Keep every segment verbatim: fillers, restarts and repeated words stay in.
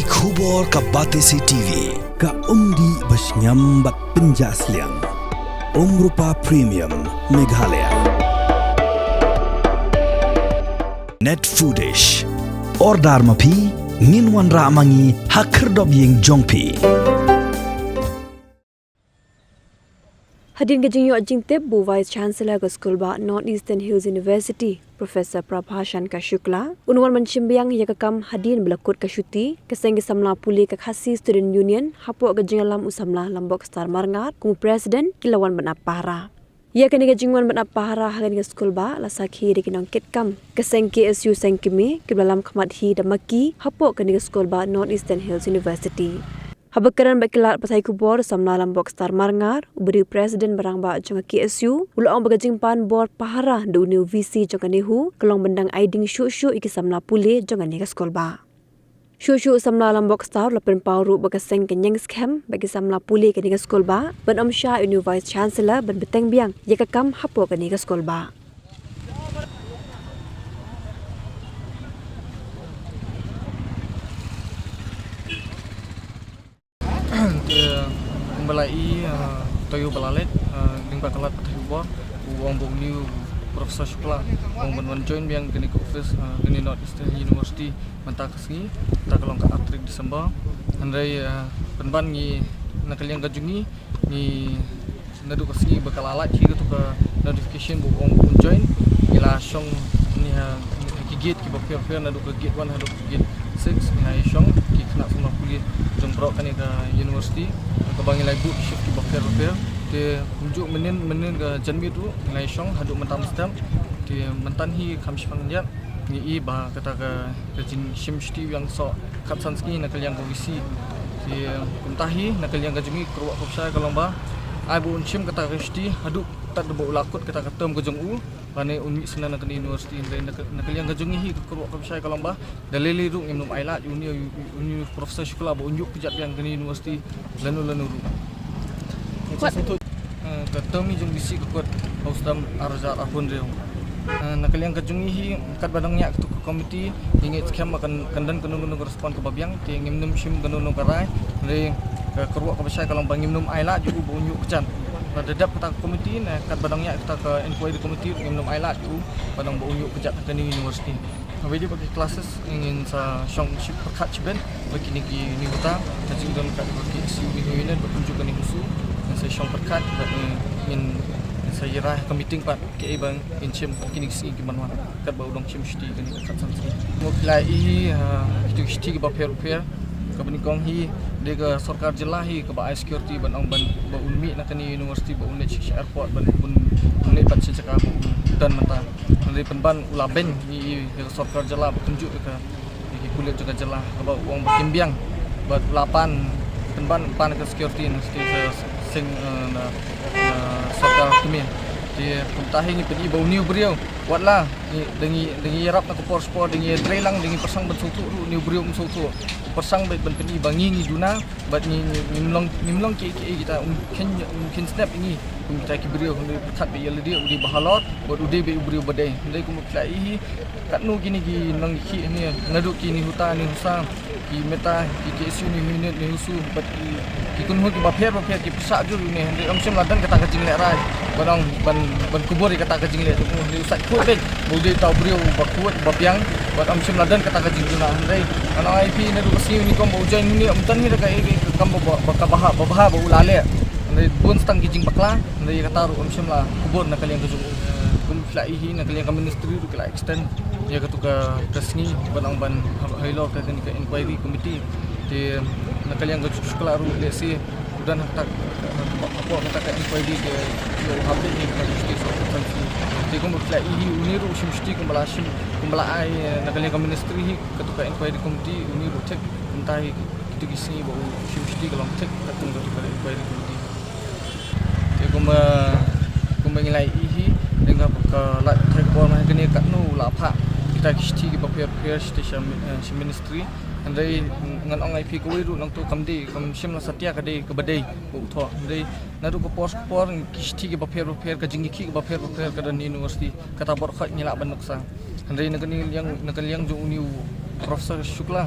Khubor ka Batesi T V, ka umdih ba shngiam bad pynjah sliang. Umrupa Premium, Meghalaya. Net Foodish. Order ma phi, ngin wanrah ma ngi ha khyrdop ïing jong phi. Hadien ka jingïoh jingtip, u Vice Chancellor ka skulbah North Eastern Hills University, Professor Prabha Shankar Shukla, un wan ban shim biang ïa ka kam hadien ba la kut ka shuti. Ka seng ki samla pule ka Khasi Student Union, hapoh ka jingïalam u samla Lambok Star Marngar kum u President, ki la wan ban ap pahara. Ïa kane ka jingwan ban ap pahara ha kane ka skulbah la sakhi da ki nongkitkam ka seng K S U Seng Kmie, kiba la lam khmat hi da ma ki hapoh kane ka skulbah North Eastern Hills University. Haba kren bad ki lad pathai khubor, u samla Lambok Star Marngar, uba dei u President ba rangbah jong ka K S U, u la ong ba ka jingpan bor pahara da une u V C jong ka NEHU ka long ban dang ai ding shuh shuh ïa ki samla pule jong kane ka skulbah. Shuh shuh u samla Lambok Star u la pynpaw ruh ba ka seng kan ïeng skhem bad ki samla pule kane ka skulbah, ban ym shah ïa une u Vice Chancellor ban bteng biang ïa ka kam hapoh kane ka skulbah. Te kumba la i, ah, taïew ba la leit, ah, lyngba ka lad pathai khubor, u ong ba une u Professor Shukla u ong ban wan join biang kane ka office, ah, kane North Eastern University mynta ka sngi, mynta ka long ka artarik December. Hynrei, ah, pynban ngi na ka liang ka jong ngi, ngi naduh ka sngi ba ka la lait hi katu ka notification ba u ong un join, ngi la shong ni ha, ha ki gate kiba pher pher, naduh ka gate one haduh ka gate six, ngi la ïa shong ki khynnah samla pule jong baroh kane ka university, kaba ngi la ïa buh shift kiba pher pher. Te kumjuh mynnin, mynnin ka janmiet ruh ngi la ïa shong haduh mynta mynstep. Te mynta hi kham shipang ïa ngi i ba kata ka, ka jingshim shuti biang soh khatsan sngi na ka liang ka V C. Te kumta hi na ka liang ka jong ngi ka kyrwoh ka bishar ka long ba ai ba un shim kata ka shuti haduh tad ba u la kut kata ka term ka jong u, ba ne un mih sngewbha na kane university. Hynrei na ka, na ka liang ka jong ngi hi ka kyrwoh ka bishar ka long ba da lei lei ruh ngim nym ailad ïa une, une u Professor Shukla ba un ïuh kjat biang kane university lano lano ruh. What? Eh, ka term jong V C ka kut ha u snem ar hajar arphew hynriew. Eh, na ka liang ka jong ngi hi katba dang ïaid katu ka committee, ngi ngeit skhem ba kan, kan don kano kano ka respond kaba biang, te ngim nym shim kano kano ka rai. Hynrei ka kyrwoh ka bishar ka long ba ngim nym ailad ïa u ba un ïuh kjat. Lada dep kata ka committee ne katba dang ïaid kata ka inquiry committee, ngim nym ailad ïa u ba dang ba un ïuh kjat ha kane university. Haba ïadei bad ki classes, ngin sa shong shi pyrkhat shibun bad kine ki NEHUTA, ka jingdon ka, ka K S U NEHU unit bad kumjuh ka NEHUSU, ngin sa shong pyrkhat bad ngin, ngin sa ïa rai ha ka meeting pat kaei ba ngin shim ha kine ki sngi ki ban wan, katba u dang shim shuti kane ka khatsan sngi. Kumba phi la ïohi, ha, kito ki shuti kiba pher pher, kaba nyngkong hi dei ka sorkar jylla hi kaba ai security ban ong ban, ba un mih na kane university, ba un leit sha airport, ban, ban un leit pat sha jaka ba un don mynta. Hynrei pynban u la beiñ ïa, ïa ka sorkar jylla ba kumjuh ïa ka, ïa ki pulit jong ka jylla, kaba u ong ba kim biang. Bad u la pan, pynban pan ka security na state, eh, seng, eh, na, na sorkar kmie. Te kumta hi ngi pyni ba une u briew, wat la ngi, da ngi, da ngi ïarap na ka por sha por, da ngi ïadei lang, da ngi pyrshang ban sngewthuh ruh, une u briew um sngewthuh. Pyrshang beit ban pyni ba ngi ngi duna, bad ngi, ngi, ngim long, ngim long kiei kiei kita, um kheiñ, um kheiñ snep ïa ngi kum kita ki briew. Hynrei pyrkhat beit ïa lade, u dei ba halor bad u dei beit u briew ba dei. Hynrei kumba phi la ïohi hi, katno kine ki nongïakhih hangne, naduh ki NEHUTA, NEHUSA, ki META, ki K S U NEHU unit, NEHUSU, bad ki, ki kynhun kiba pher ba pher ki pyrshah jur ïa une. Hynrei ym shym la don kata ka jinglehrai ban ong, ban, ban kubur ïa kata ka jingleh jong u. Hynrei u sait khuid beit ba u dei uta u briew uba khuid uba biang, bad ym shym la don kata ka jingduna. Hynrei ngan ong ïa phi, naduh ka sngi une kumba u join une, ym don hi da kaei kaei ka kam ba, ba, ba ka bha, ba bha ba u la leh. Hynrei bun tang ki jingbakla, hynrei ïa kata ruh ym shym la kubur na ka liang ka jong u. Eh, kum phi la ïohi hi, na ka liang ka ministry ruh ki la extend ïa katu ka, ka sngi ban ong ban ha-, halor ka, kane ka inquiry committee. Te na ka liang ka Shukla ruh lehse u don ha kata, ha, ha, hapoh kata ka inquiry, te ïa u hap leit ïa ka justice of the country. Te kumba phi la ïohi hi, une ruh u shim shuti kumba la shim, kumba la ai, eh, na ka liang ka ministry hi katu ka inquiry committee, une ruh thik. Kumta hi kito ki sngi ba u shim shuti ka long thik katkum katu ka inquiry committee. Te kumba, kumba ngi la ïohi hi, lyngba ka lad pathai khubor mynta kane, katno u la phah kita ki shithi kiba pher pher, shithi sha mi-, eh, sha ministry. Hynrei ngan ong ïa phi, kawei ruh nangta kam dei, kam shym la satia ka dei kaba dei ba u thoh. Hynrei naduh ka por sha ka por, ki shithi kiba pher ba pher, ka jingïakhih kaba pher ba pher ka don ha university, kata baroh khoit ngi lah ban nuksa. Hynrei na ka liang, na ka liang jong une u Professor Shukla,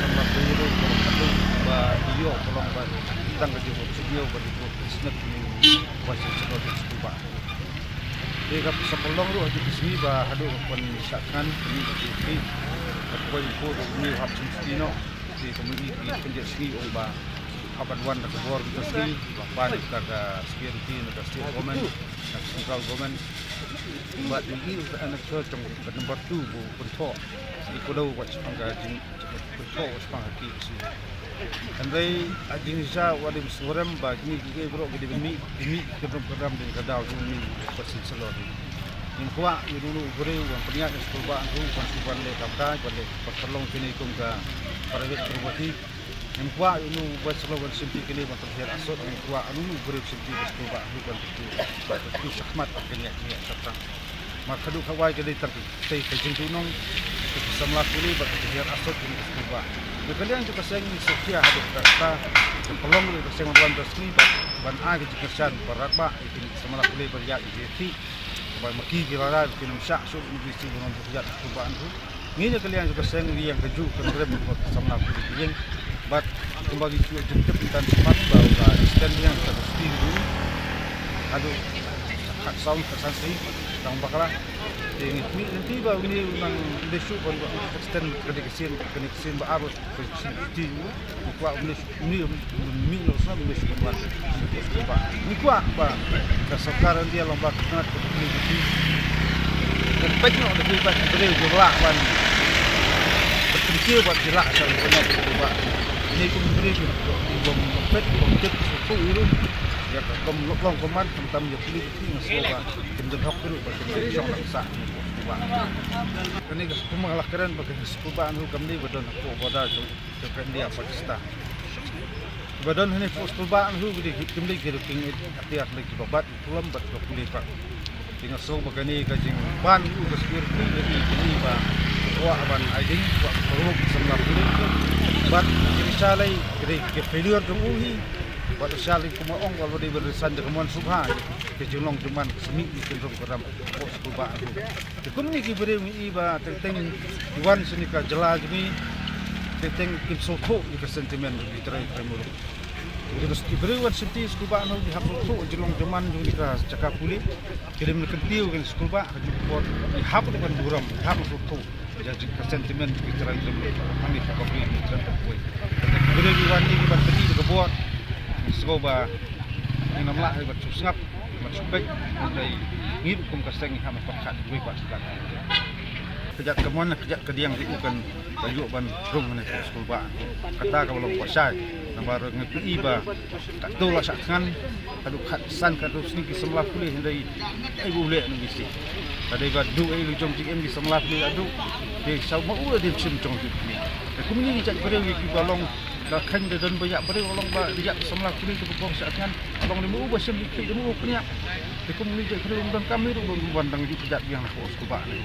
samla pule ruh ba ka dei ba ïoh ka long ba tang ka jingmut sniew ba dei ka snet ni ba shisha ka shisha ba. Te ka sa pynlong ruh ha ki sngi ba haduh ka pynshah kan kane ka jingpynïaid ka poi ko ka ni hap sum sti noh. Te ka mut ki pynjah sngi ong ba hap ban wan da ka bor kita sngi ba pan kita ka security na ka state government na ka central government. Ba i i ka na ka jong ka number two bu pynthoh. Ki kudo wat sipang ka jing pynthoh wat sipang ha ki sngi. Hynrei a jing sa wat im snurem ba kini ki ki bro ki di mih ki mih ki rum ka ram di ka daw jong ni ba sin salon. Ngim kwah ïa uno uno u briew ban pynïaid ïa u skulbah, uno ban shu ban leh kam kai, ban leh, ban pynlong kine kum ka private property. Ngim kwah ïa uno u bai shlok ban shim ti kine ban pynhiar asot, ngim kwah ïa uno u briew shim ti ban skulbah, uno ban pyntu, ban pyntu shakhmat ban pynïaid kine shaphang. Mar khaduh kawei ka dei tang ka tei ka jingduhnong ka samla pule bad ka hiar asot ka skulbah. Ïa ka liang jong ka seng ngi sngewkhia haduh katta ka pynlong ïa ka seng ban wan da sngi bad ban ai ka jingkyrshan ba radbah ïa ki samla pule ba ïa ki ki ba ma ki ki rara ki nym shah shuh ngi ki shu ban wan da skulbah ntu. Ngi ïa ka liang jong ka seng ngi ïeng kajuh kan rem ba ka samla pule ki ïeng. Bad kumba ngi shu ïa jingtip mynta sdang ba u la extend biang ka dusty ruh haduh khatsaw khatsan sngi dang bakla. Te ngi mih lynti ba une u nang dei shuh ban extend ka dei ka sien, ka dei ka sien ba ar. Ngi kwah une une une une noh shuh une shuh ban wan. Ngi kwah ba ka sorkar India long ba ka kynat ka pynlong ka phi. Kan peit noh da phi ba ki briew ki lah ban. Ba ki kiew ba ki lah sa ban wan ba. Ni kum briew ki bom peit bom tip su tu iru. Ïa ka kom lok long koman khamtam ïa phi ki ngi sngewbha. Kin don hok ruh ba kin shong nang sah. Kane ka skulbah la kren ba ka skulbah nu kam dei ba don hapoh border jong jong ka India Pakistan. Ba don hangne hapoh skulbah nu ki dei kim dei ki ruh king atiar lei ki ba bat kulam bat ka pule pat. Ki nga sngewbha kane ka jingban u ka security ka i ka i ba kwah ban ai ding kwah ka ruh samla pule. Bat ki sha lei ki dei ki failure jong u hi. Bat sha lei kumba ong ba dei ban resign da ka mon subha. Ka jinglong jingman ka semi ki jingrong ka ram hapoh skulbah nu. Te kumne ki briew ngi i ba teng teng ki wan sha kane ka jylla jong ngi teng teng kim sngewthuh ïa ka sentiment jong ki trai trai Mawlai. Ki briew wan sha kane skulbah nu ki hap sngewthuh jinglong jingman jong kane ka jaka pule. Ki dei ban kyntiew kane skulbah ka jingpot ki hap ban burom ki hap sngewthuh ïa ka sentiment jong ki trai trai Mawlai. Hangne ha ka briew ki trai trai Mawlai. Ki briew ki wan ngi ki ban pyni da ka bor. Sngewbha ngin ym lah ban shu sngap. Mat shu peit, hynrei ngi ruh kum ka seng ngi hap ban pyrkhat wei pat shu kat. Ka jait ka mon, ka jait ka diang ruh kan ka ïoh ban rung hangne ha skulbah. Kata kaba long kwah shai. Namar ngi phi i ba katto la shah thngan, haduh khatsan katto sngi ki samla pule hynrei ai ba u leh ngi shi. Ka dei ba duh ei lu jong jingim ki samla pule la duh. Te sha ma u la dei shim jong jingim. Te kum ngi jait briew ngi phi ba long Ka khein da don ba ïa briew long ba ïa samla kuli tu bong sa kan long ni mu ba sim ki da mu pniak. Te kum ni je kru don kam ni don ban dang ju kjat biang na ko sku ba ni.